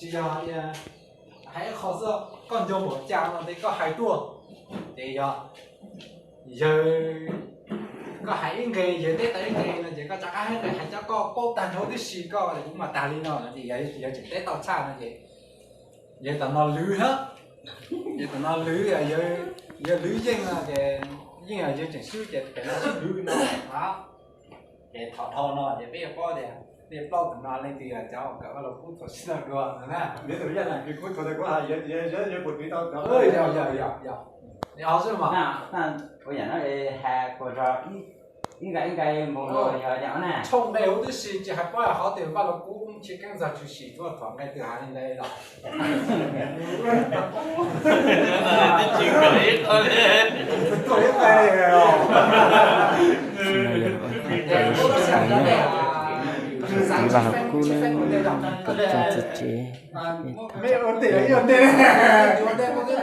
Tsis yog hais ib qho xwb, koj nco npaum cas no ces koj hais tuaj. Ces yog yawg, koj hais ib nqe yawg teb tau ib nqe no ces koj rov qab hais nqe hais cov koj paub tag nrho tib si koj kuv mam tag li no no ces yawg tseem teb tau tshaj no ces yawg tam no lwv na. Yawg tam no lwv, yawg lwv yeej no ces yeej yog yawg tseem swb ces pem no swb lwv no. Ces thaum dhau no ces peb yuav paub tias nej plaub tus no leej twg yog cov uas kawm Vaj Lug Kub thaum sib tau dua no na. Yog, yog, yog. Ua yam no has kuv zog ib nqe ib nqe mus los yog yam na. Tshooj nqe huv tib si tsis hais paub hov tias Vaj Lug Kub tsis keeb txog tshwm sim tuaj thaum nqe twg hais li ntawd los. Vaj Lug Kub na, kawm txog txuj ci.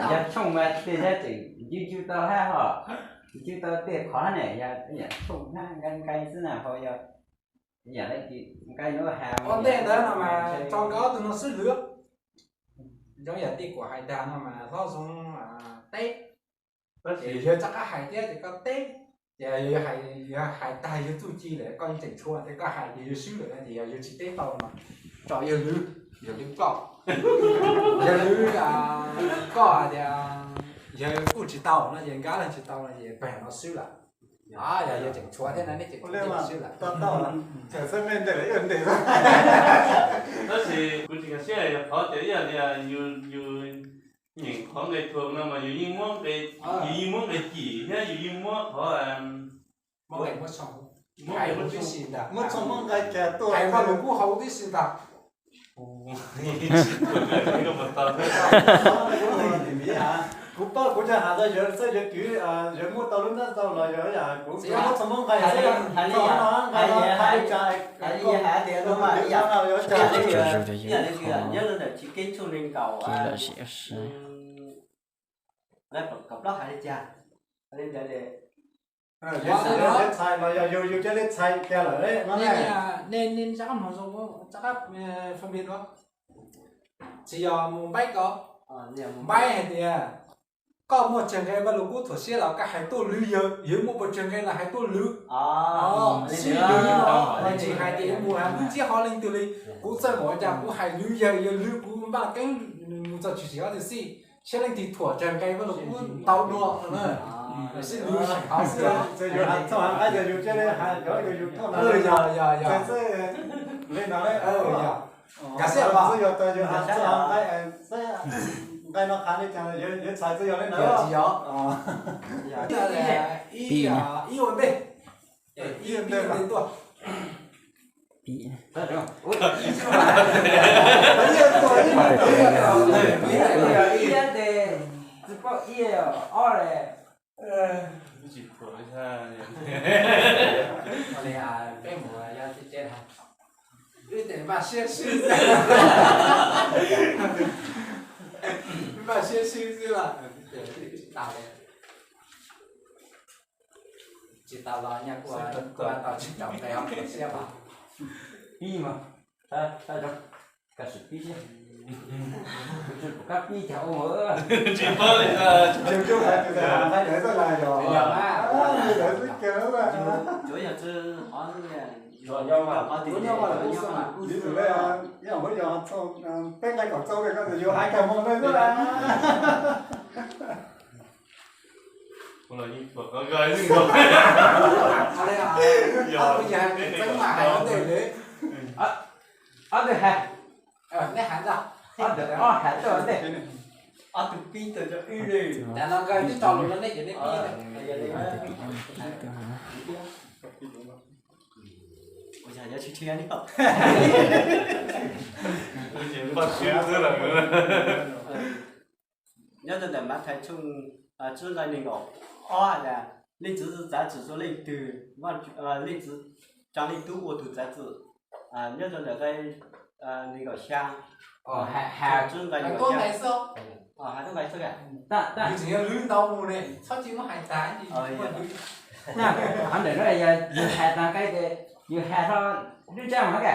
Yog tshooj mas tej zab tseem ncw ncw tau hab hos, ncw tau tej qhov hab ne, yog tshooj hab nqe nqe xwb na, ho yog yam le nqe nuav has ua ntej ntawd no mas tso nkawd ob tug no swb lwv. Zoo yam tij kuam hais dag no mas hlob Zoov teb, tab sis yawg rov qab hais thiab ces koj teb, ces yawg hais tag yawg txuj ci lawm koj yeej tseem tshuav ces koj hais ces yawg swb lawm no ces yog yawg tsis teb tau no, tso yawg lwv, yawg lwv koj, yawg lwv koj hais tias yawg kuj tsis tau no ces nkawd leej tsis tau no ces peb no swb lawm. Yog yawg tseem tshuav thiab no nej tseem swb lawm. Tab sis kuv tsis nkag siab yog qhov tias ib yam li yus nyeem qhov nqe thuam no mas yus yeej muab, yus yeej muab nqe cim thiab yus yeej muab qhov, muab nqe, muab tshooj, muab nqe cim tuaj, hais Vaj Lug Kub hauv tib si ntag. Kuv paub kuv cov has tau yawg xwb, yawg twv, yawg muab tau lub nab tau los yog yam kuv muab txog muab nqe xwb, txog no nqe no hais li cas, hais li yawg hais tias no mas ib yam li nyob rau ntawm tsis keeb tshooj nees nkaum, kaum plaub hais li cas, li ntawd. Yawg txhais los yog yus cia li txhais kiag lawm no ne. Nej rov qab mloog zoo, rov qab phân biệt dua. Tsis yog mus npaib ko, npaib hais tias koj muaj tsawg nqe Vaj Lug Kub thaum siab los koj hais tuaj lwv yawg, yawg muaj puas tsawg nqe los hais tuaj lwv. Sib lwv no los tsis hais tias mus hais lub ntsiab qhov leej twg li. Kuv txawj npaum cas kuv hais lwv yawg, yawg lwv kuv npaj keeb mus txog tshwm sim ob tug xij. Saib leej twg thuam tsawg nqe Vaj Lug Kub ntau dua na. Sib lwv hov xwb. Txawm yus has txog hais nqaij ces yus cia li hais cov yus thuam no. Yog, yog, yog. Li no, nkag siab, txawm yog yus has txog hais nqaij, nqaij no qhav li cas yus txhais txawm yog li ntawd. Tsis yog. Ib ua ntej, ib ua ntej tuaj. Ib tes tsis paub ib ob le. Peb mus yog tsis tsev, wb tes npaj siab swb xwb, npaj siab swb xwb los tsis tau li. Tsis tau los nyaj kuj tau tsis tau nqe hov siab mas. Pib mas, ka sim pib thiab. Kab pib cas ua mas. Tsis paub li, tsuav yog tsis hais nqaij ntawd xwb las yog, yog xwb kawg. Tsuav yog tsis, ua nyob mas kuv xwb mas, ib tug le, ib yam muab yog peb nqaij kaum txauj li koj yus hais kawg mus li xwb las. Ob tug hais, ob tug ob hais tau ntej. Ob tug pib tau cov ib li. Tam no nkawd twb tso lus rau nej ces nej pib. Ua yog yuav tsis dhia li os. Nyob rau ntawm Mathais tshooj tsib nqe nees nkaum ob hais tias leej txiv txav txim rau leej twg, leej txiv tsa leej tub ua tus txav txim. Nyob rau ntawm nqe nees nkaum xya, hais tsib nqe nees nkaum xya, hais tsib nqe xwb. Tsis yog lwv ntau mus ne, txhob tsis muab hais tag. Qhov ntawm no yog yus hais tag nqe ces yus hais hlo lub tsab mas na.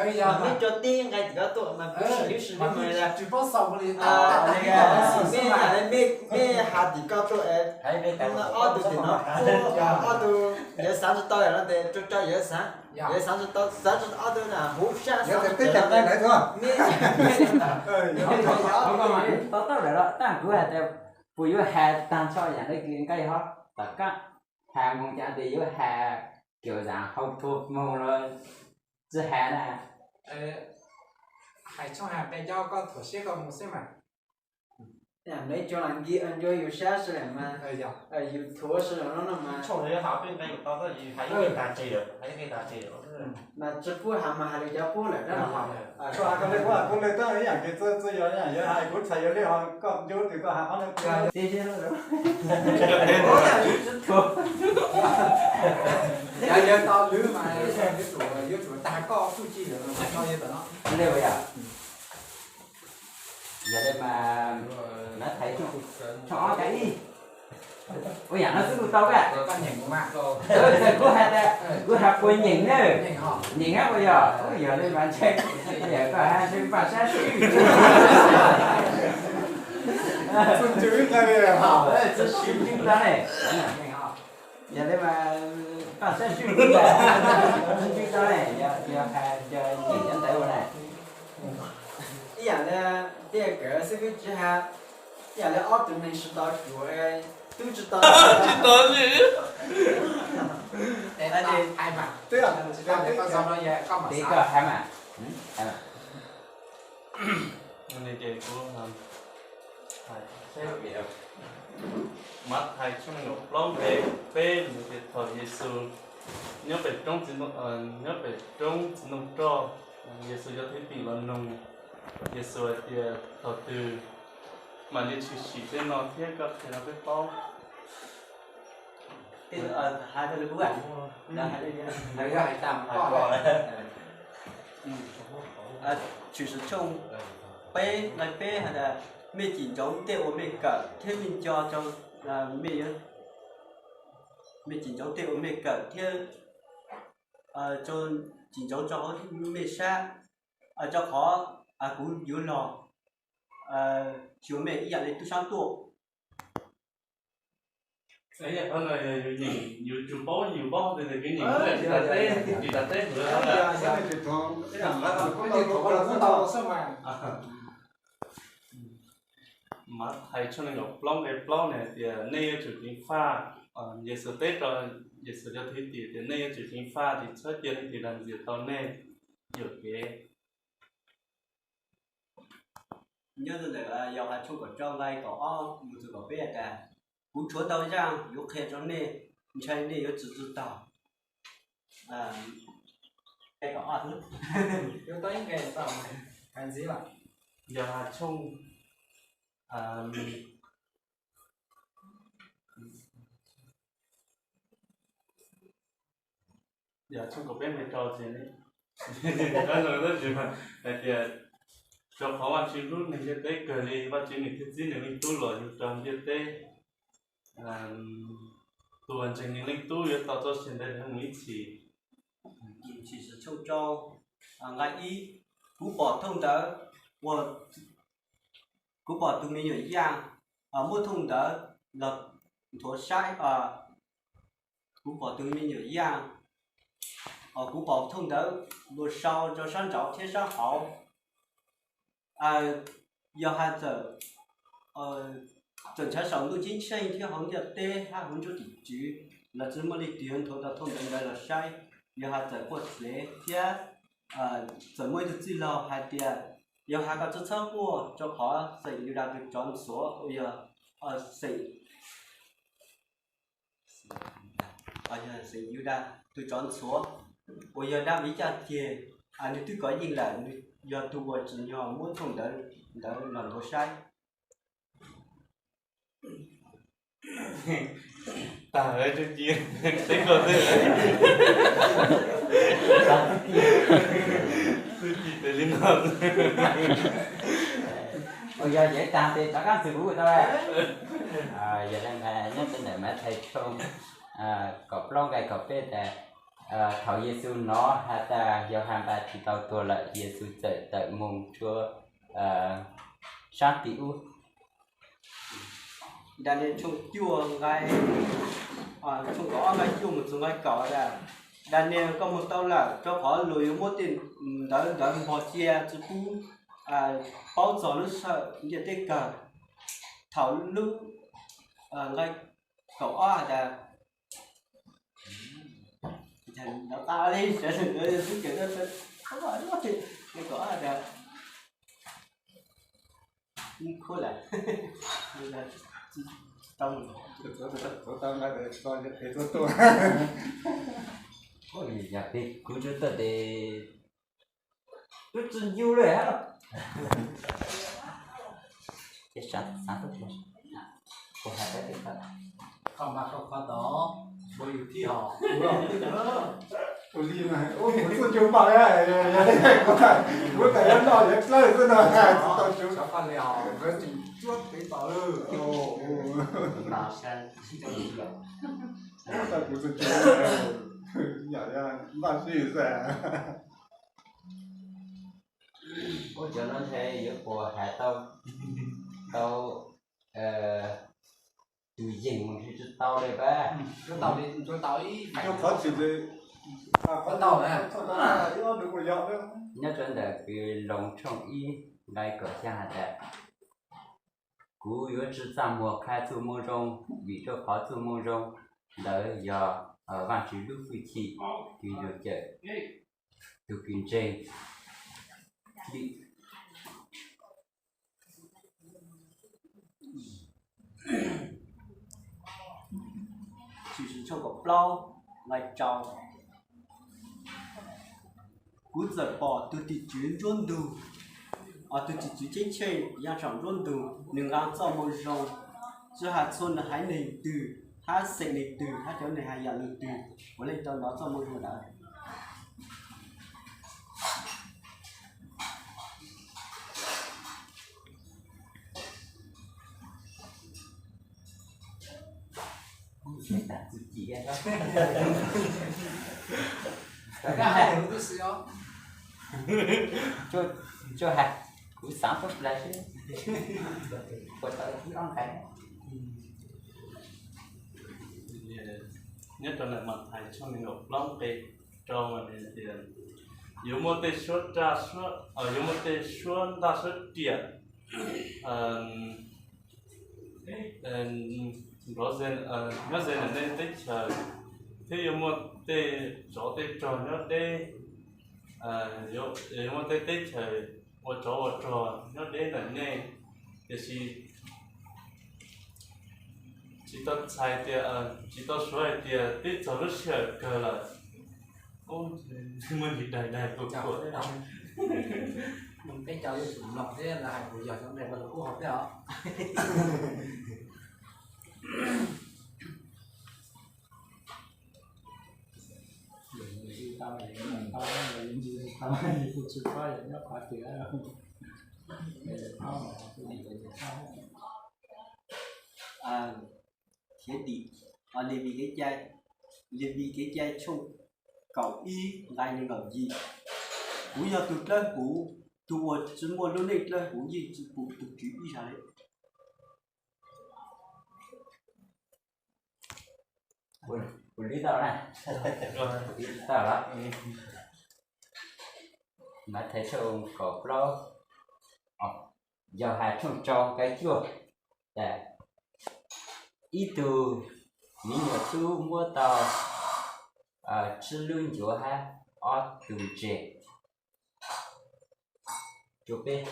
Mas mej cov tib nqe tim koj tuaj mas kuv sim lub sim lub mas tsis paub xaus li. Mej has tim koj tuaj es ob tug tim no, ob tug yuav xav tsis tau no ces rau rau yuav xav, yuav xav tsis tau, xav tsis tau ob tug na huv sab xav tsis tau. Tau tau lawm los tab kuv hais tias puas yuav has tag nrho yam li nqe hov tom qab, has moog cas tias yuav has kiểu giảng hậu thuộc màu los tsis has na. Hais tshooj hais nqe coj koj thuam siab koj mus xwb mas. Neb cov lam nki ncua yus sab sawv daws mas, yus thuam sawv daws no no mas. Mas tsis pub has mas has lwm cov pub lawm dab los. Kuv hais koj le, kuv hais kuv le tab ib yam ces txawj yog ib yam yuav hais kuv txhais yuav le ho koj ncu tus koj has qhov no. Yog yog tau lwm mas yuav tsum tag koj txuj ci lawm mas tau yog tam no. Yog li mas, na thais tshooj ob kav ib. Ua yam no xwb kuj tau a. Kuv hais tias, kuv hais puas nyeem ne, nyeem hab puas yog, yog li mas ntshe, koj hais ntshe npaj sab swj. Tsis siv ntswj tau ne. Yog li mas npaj sab swj, ntswj tau ne, yog hais nyeem cov ntawv ua na. Ib yam li tej kawm xib fwb tsis has, ib yam li ob tug neeg sib tau cuav, tub tsis tau, tsis tau li. Ces koj hais mas. Mathais tshooj nees nkaum plaub nqe peb nws tias thaum Yexus nyob pem roob txiv, nyob pem roob txiv ntoo roj, Yexus cov thwj tim los noog Yexus hais tias thaum twg mam li tshwm sim tej no thiab koj qhia rau peb paub. Tshwm sim tshooj peb nqe peb has tias, mej cim ntsoov tej uas mej kawm thiab mej nco rau, mej cim ntsoov tej uas mej kawm thiab, rau, cim ntsoov rau hauv mej sab, rau qhov kuv yuav los xyuas mej ib yam li tub sab tuaj. Qhov no yus nyeem, yus tsuas paub yus paub tias kwv nyeem tsis tas teb, tsis tas teb hwv. Mathais tshooj nees nkaum plaub nqe plaub nws hais tias nej yuav tsum ceev faj. Yexus teb rau Yexus cov thwj tim tias nej yuav tsum ceev faj, tsis txhob cia leej twg dag ntxias tau nej yuam kev. Nyob rau ntawm Yauhas tshooj kaum rau nqe kaum ob mus txog kaum peb hais tias, kuv rhuav tau zaj yuav qhia rau nej, ntshai nej yuav tsis txuag taug. Yauhas tshooj Yog tshooj kaum peb nqe rau ces, hais tias, rau qhov Vajtswv hlub neeg ntiaj teb kawg li, Vajtswv nws thiaj txib nws Leej Tub los yug rau ntiaj teb. Tus uas ntseeg nws Leej Tub yuav tau txoj sia ntev mus ib txhis. Tshooj rau, nqe ib, kuv pom thooj ntawv uas, kuv pom tus me nyuam yaj muab thooj ntawv los nthuav saib. Kuv pom tus me nyuam yaj, kuv pom thooj ntawv luag sau rau sab nraud thiab sab hauv. Yog hais txawm, txawm ntshav saum ntuj ceeb tsheej thiab hauv ntiaj teb hab hauv nruab tim tswv los tsis muaj leej twg yuav nthuav tau thooj ntawv ntawd los saib. Yog hais txawm quaj txev thiab txawm muaj ib tug txwj laug hais tias, yog hais kom txhob txhob quaj, rau qhov xeem Yudas tus tsov ntxhuav uas yog xeem, xeem Yudas tus tsov ntxhuav uas yog Daviv caj ces, nws twb kov yeej lawm, nws yog tus uas tsim nyog muab thooj ntawv ntawd los nthuav saib. Tag lawm tsuj ci, teb koj xwb. Tsuj ci tes li no. Yog yeej tag tes rov qab ntxwg kuv tau. Yog le ntawd nyob rau ntawm Mathais tshooj kaum plaub nqai kaum peb tas, thaum Yexus hnov has tas Yauhas Npathisaus tuag lawm, Yexus txawm tawm mus rua sab tim ub. Daniel tshooj cuaj nqai, tshooj kaum ob nqai cuaj mus txug nqai kaum tas, Daniel, koj mus tau lawm, rau qhov luag yuav muab tej ntawv ntawd npog cia tsis pub paub txog lub sij hawm ntiaj teb kawg. Thaum lub nqai kaum ob has tas, nqai kaum ob tas, yog peb kuv tsuas tuaj tes, kuv tsis ncu lawm hab. Ces xav, xav tuaj, kuv hais peb tej qhov, qhov mas qhov, qhov tod, kuv yus thib hos, kuv li mas, kuv txuj cug npaum, kuv tas, kuv tas yuav noj yuav dlawb xwb no, tsis tau cug, tsuab peb npaum, kuv txuj cug, yam npaj sij xwb. Ua cov no ntshe yuav puas hais tau, tau tus yees mus ntshe tsis tau li pab. Qhov tsis li, nyob rau ntawm Kws Loos tshooj ib nqai kaum xya has tas, kuv yuav tsi txaj muag qha txuj moo zoo, vim rau qhov txuj moo zoo ntawd yog Vaajtswv lub fwj chim kws yug cawm tug kws ntseeg li. Tshwm sim tshooj kaum plaub nqai rau, kuv txawm pom tug tim tswv nruab ntug, tug tim tswv ceeb tsheej ya saum nruab ntug, nws nqa txoj moo zoo, tsis has txhua haiv neeg twg hab xeem neeg twg hab cov neeg hais yam lus twg puav leej tau hnov txoj moo zoo ntawd. Kuv xaav tau plaws seb puas tau ib ob nqai. Nyob rau ntawm Mathais tshooj nees nkaum plaub nqe rau tias, yuav muaj tej suab raj, yuav muaj tej suab ntaj suab riam nrov ze, nyob ze ntawm nej teb chaws, thiab yuav muaj tej tsov tej rog nyob deb, yuav muaj tej teb chaws ua tsov ua rog nyob deb ntawm nej, tiam sis tsis tau txhais tias, tsis tau suav hais tias twb txog lub sij hawm kawg lawm. Muaj ntsis daig daig kuv kuam. Peb cov yuav tsum mloog thiab lawv hais kuv yog cov nqe Vaj Lug Kub hauv thiab os. Khiav dim, Levis kev cai, Levis kev cai tshooj kaum ib nqai nees nkaum yim. Kuv yog tus dawb huv, tus uas tsis muaj lub neej dawb huv yeej tsis pum tus Tswv ib zaug li. Kuv lwb tau na, lwb tau los. Mathais tshooj kaum plaub, Yauhas tshooj rau nqai cuaj, tas ib tug me nyuam tub muab tau tsib lub ncuav hab ob tug ntses. Rua peb.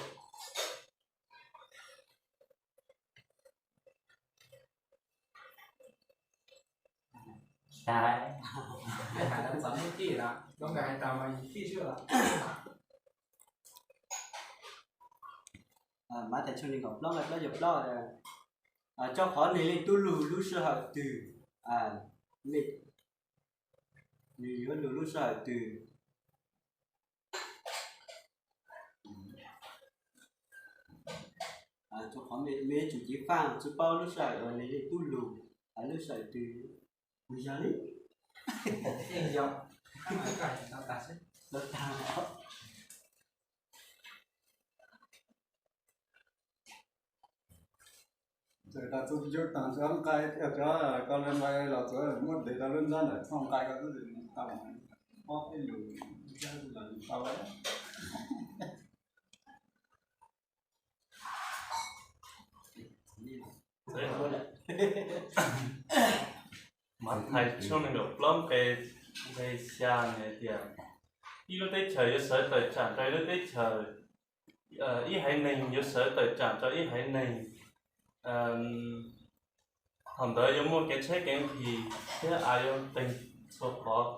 Mathais tshooj nees nkaum plaub nqai plaub caug plaub, Rau qhov Neeg Leej Tub lug lub sij hawm twg? Nws yuav lug lub sij hawm twg? Rau qhov mej tsoom ceev faj tsi paub lub sij hawm uas Neeg Leej Tub lug, lub sij hawm twg? Yog li, txhua txhua nqai thiaj tso, koj le nqai los txhua muab ntes rau lub nrab ntawm txhua nqai koj twb tau, ob peb lus los tau. Mathais tshooj nees nkaum plaub nqe, nqe xya nws hais tias, ib lub teb chaws yuav sawv tawm tsam rau ib lub teb chaws, ib haiv neeg yuav sawv tawm tsam rau ib haiv neeg. Thaum ntawd yuav muaj kev tshaib kev nqhis thiab av yuav qeeg txhua qhov.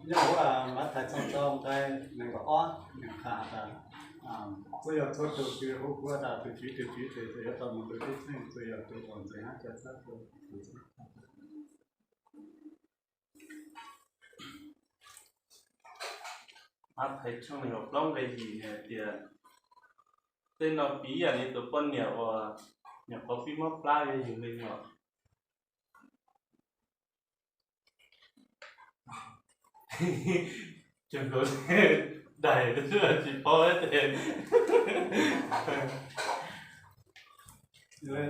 Nyob hauv Mathais tshooj rau nqe nees nkaum ob nws qha tas, txhua yog txhua tus kws hu kuv tas tus Tswv, tus Tswv, tes txhua yuav tau mus rau teb chaws, txhua yog tus uas ntxeev hab cov xab tus. Mathais tshooj nees nkaum plaub nqe yim hais tias, tej no piv yam li tus poj niam uas nyuam qhuav pib mob plab yog yus me nyuam. Tsuas hluav daim tsis paub tes.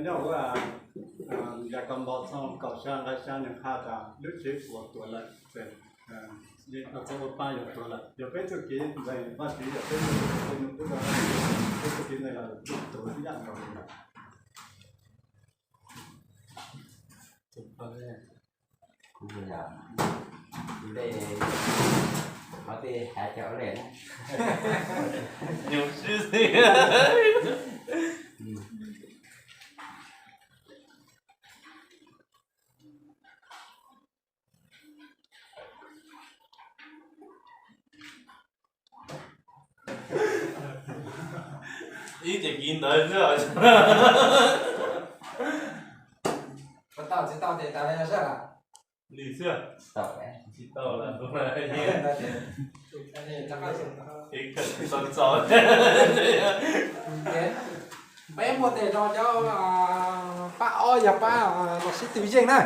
Nyob hauv Yakaunpaus tshooj kaum xya nqe xya nws qha tas lub tsev puas tuav lawm, txhua ua pa yog tuav lawm. Yog peb txuj kev ntseeg Vajtswv, yog peb txuj kev ntseeg lawm, peb txuj kev ntseeg lawm tuav ib yam nkaus li lawm. Kuv yog, kuv le, qhov tej has cov le na. Nyuj sib xis. Ib ce kiv ntawd xwb. Tsis tau tes tas li no xwb. Li xwb. Tsis tau lawm. Peb muaj tes rau cov pab ob yog pab los sib tw yeej na.